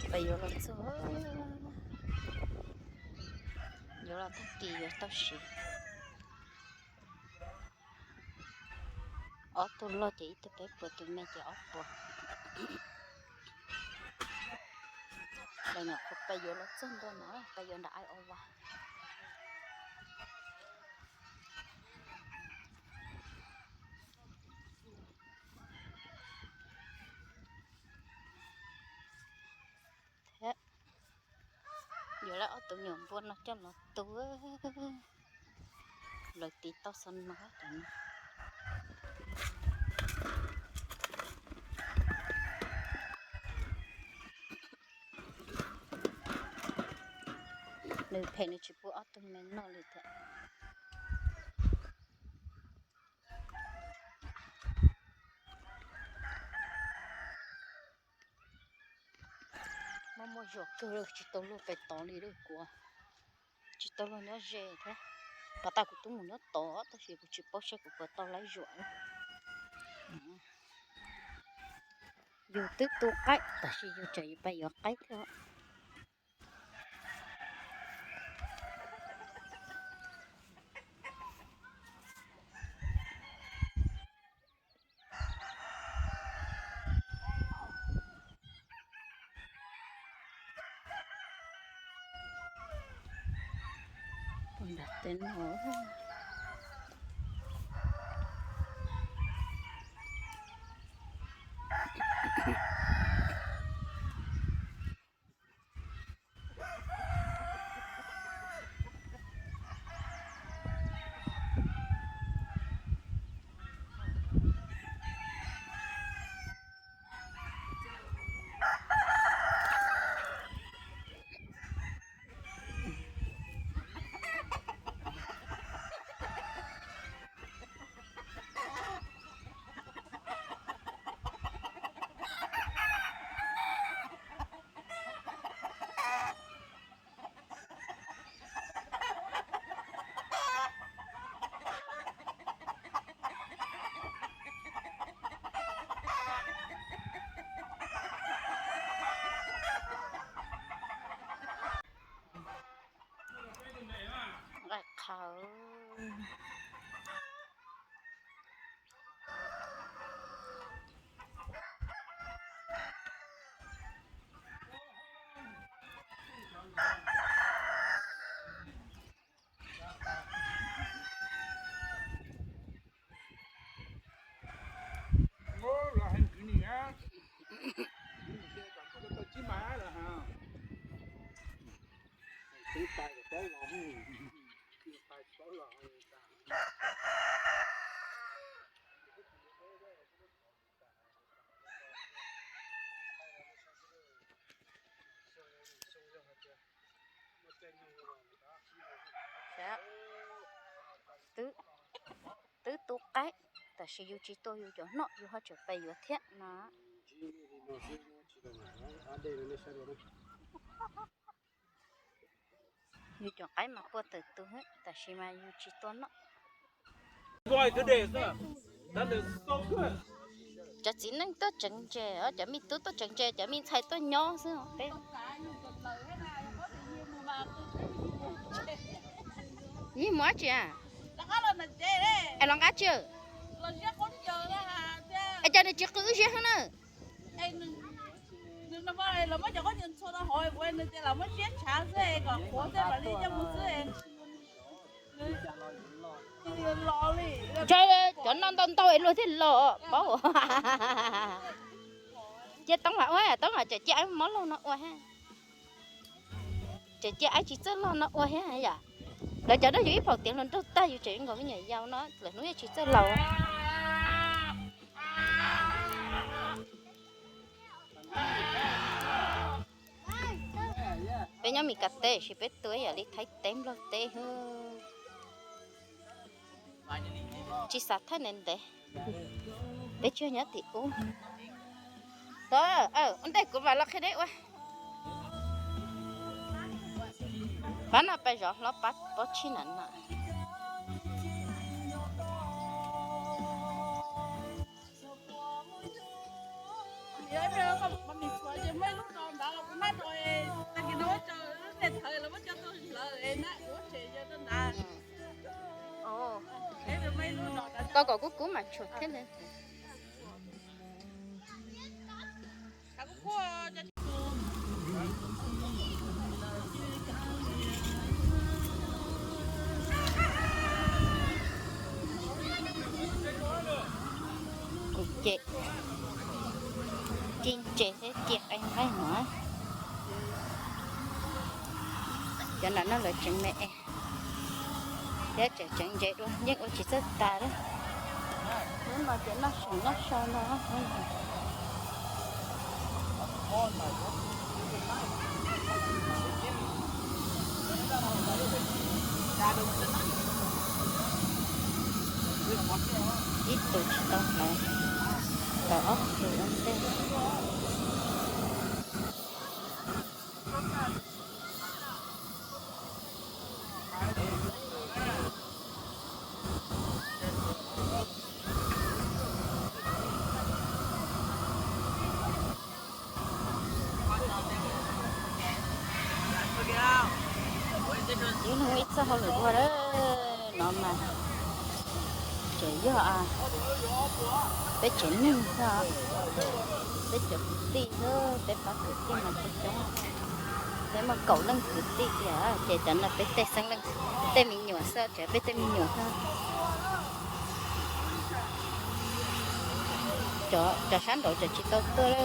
Peb yuav los txog, yuav los tag kis yuav tau siv. Ob tug loj ces ib tug peb puas, tus me ces ob puas. Los nyuam qhuav peb yuav los txog ntua no, peb yuav nram ai o vas. Thiab yuav lawv ob tug nyuam npua no coj los tu, lawv tiv tau xov no cov no. Nws phem nws tsis pub ob tug me noj li thiab. Muaj muaj zuam kawg, tsis tau luag pem tod li lawm kuv. Tsis tau luag nyob ze thiab. Pas tas kuv twb mus nyob tod tab sis kuv tsis paub seb kuv puas tau laib zuam. Yus twb tu qaib tab sis yus tseem pais yuav qaib thiab. Nram tej no. Nqaij qhaw. Twb tu qaib, tab sis yus tsis tua yus cov noj, yus ho tseem pes yuav thiab no. Yus cov qaib mas puag tawm tus, tab sis mas yus tsis tua noj. Cov txiv neej tuaj tseev ntses, cov me tub tuaj tseev ntses, cov me ntxhais tuaj nyob xwb peb. Yeej mus dab tsi a? Es los nqa tsi? Es cas nws tsis qw wb ziab heev na? Ntshe cov noj ntau ntau es luag thiaj los. Cia Toob mas ua, Toob mas tseem cia aib mob laug no ua thiab. Tseem cia aib tsis txawj loj no ua thiab yom. Lawv cov nrog yus ib phaum tiav hluas nraug tag yus tseem nkaus me nyuam yaus no lawm hnub yeej tsis txawj laus. Peb nyob Mes Kas teb sis peb tua yam li Thaib teb Nplog teb. Tsis xav thaij ntev ntev, peb tsuas nyob tim ub. Ua ntej kuv mam los qhia deb ua. Pab no peb zov hlob pab pob tshij na no. Tau kom kub kub mas tshuav thiab li. Kuv ces ci ntses thiab ci qe nqaij no. Cov no no lawv tseev me es thiab tseem tseev ntses dua yeej ua tsis txawj tas li. Hnub no ces noj seem noj so no. Ib tug tsis tau hlawv, tau ob tug ua ntej. Ib leeg ib txoj hauj lwm ua no mas tseem yog peb tsev neeg xwb, peb cov kwv tij xwb, peb pab kwv tij mas coob coob, peb muaj kaum leej kwv tij tiag ces cov no peb tej xeeb leej, tej me nyuam xwb, tseem peb tej me nyuam xwb. Cov sab nraud tseem tsis tau tuaj,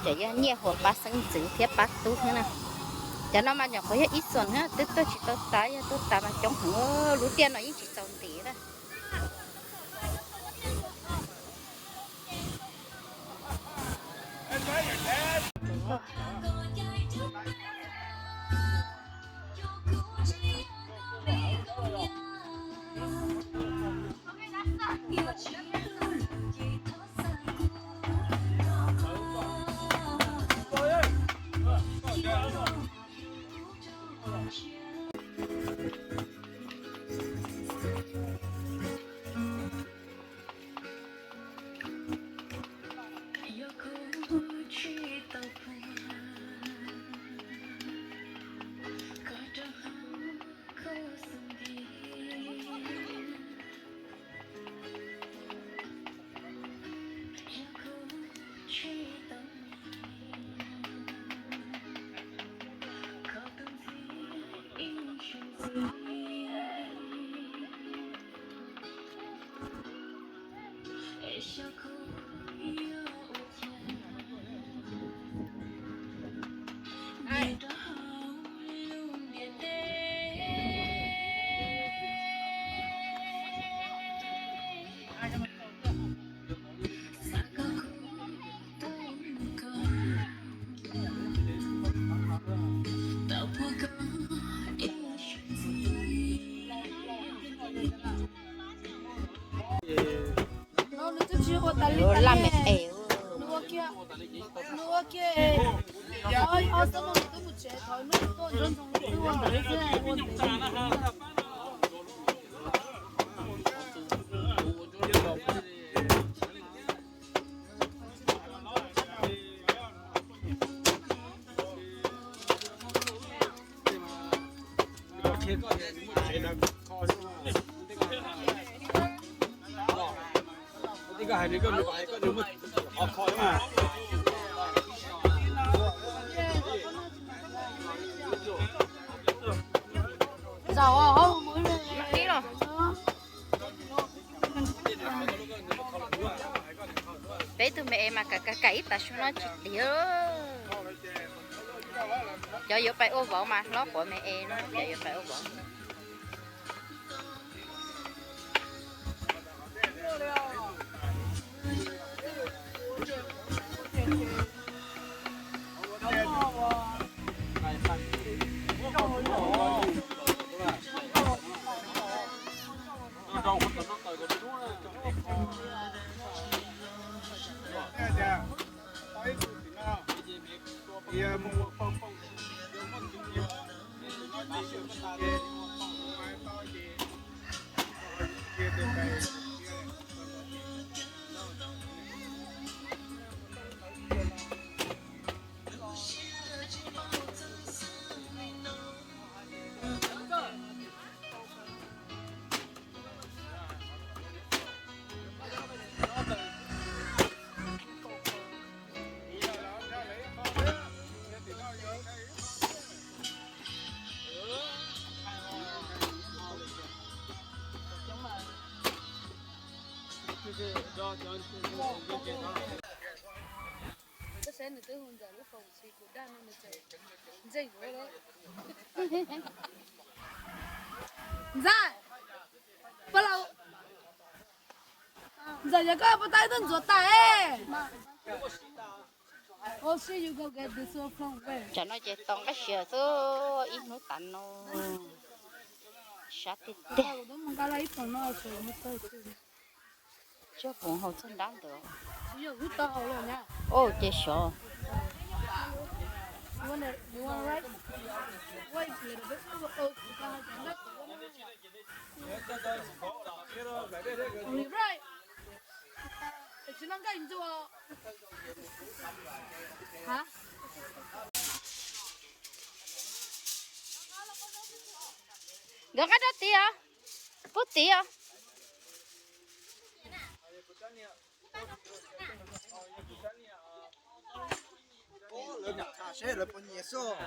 tseem yog nyiaj huam pab xeeb ntxwv thiab pab tub xwb na. Cov no mas nyuam qhuav yog ib xuam na, twb tuaj tsis tau tas, yog tuaj tas mas coob heev, lub tiaj no yeej tsis txaus ntim na. Laj me es. Zaum ib los. Peb tug me es mas kam kam kam ib tag su no tsis tiag. Cov yuav pais ua vauv mas hlob quav me es no, cov yuav pais ua vauv. Koj saib nws twb hu Ntxawm lub phone tsis kuv dag no nws tseem ntseeg yuav lawm. Ntxawm, pab laus, Ntxawm yog koj puas tau ib tug ntxuav tais? Oh, see, you go get this one from where? Tsam no ces tos nqaij siav xwb ib hnub tas no. Sab tiag tiag. Tsob poov haus txog nrab ntawd. Ub, ces sov. Nkawd qab rau tid os, pub tid os. Lawv tham seb lawv puas nyiam xwb.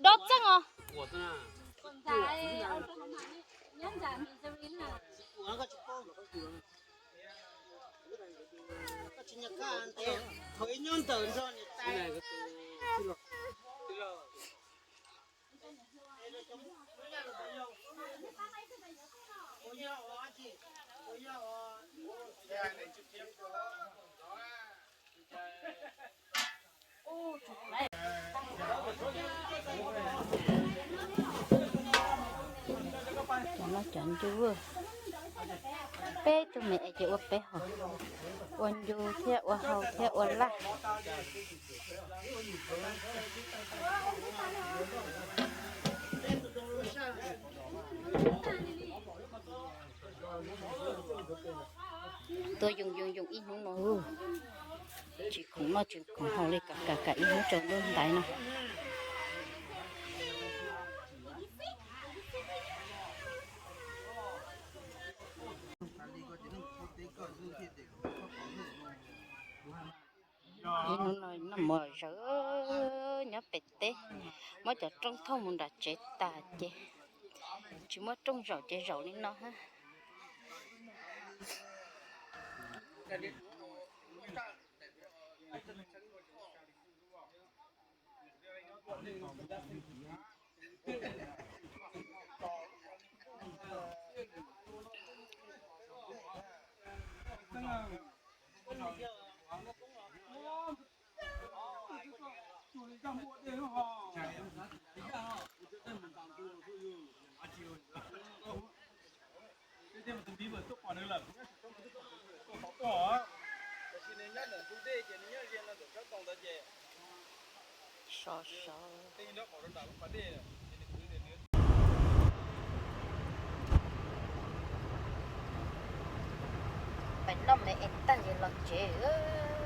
Dob txeej os. Cov no cov ncu, peb tug me es ces ua peb hom, ua ncu thiab ua hau thiab ua laj. Tuaj yoog yoog yoog ib hnub no, tsis khoom noj tsis khoom haus li, kam kam kam ib hnub tsaus ntuj ntaiv no. Ib hnub no noj mov zawv nyob pem teb, muab cov rooj thauj mus nram tsev tas ces tsis muaj rooj zaum ces zaum li no hab. Sov sov. Pem noj me es tag ces los tsev.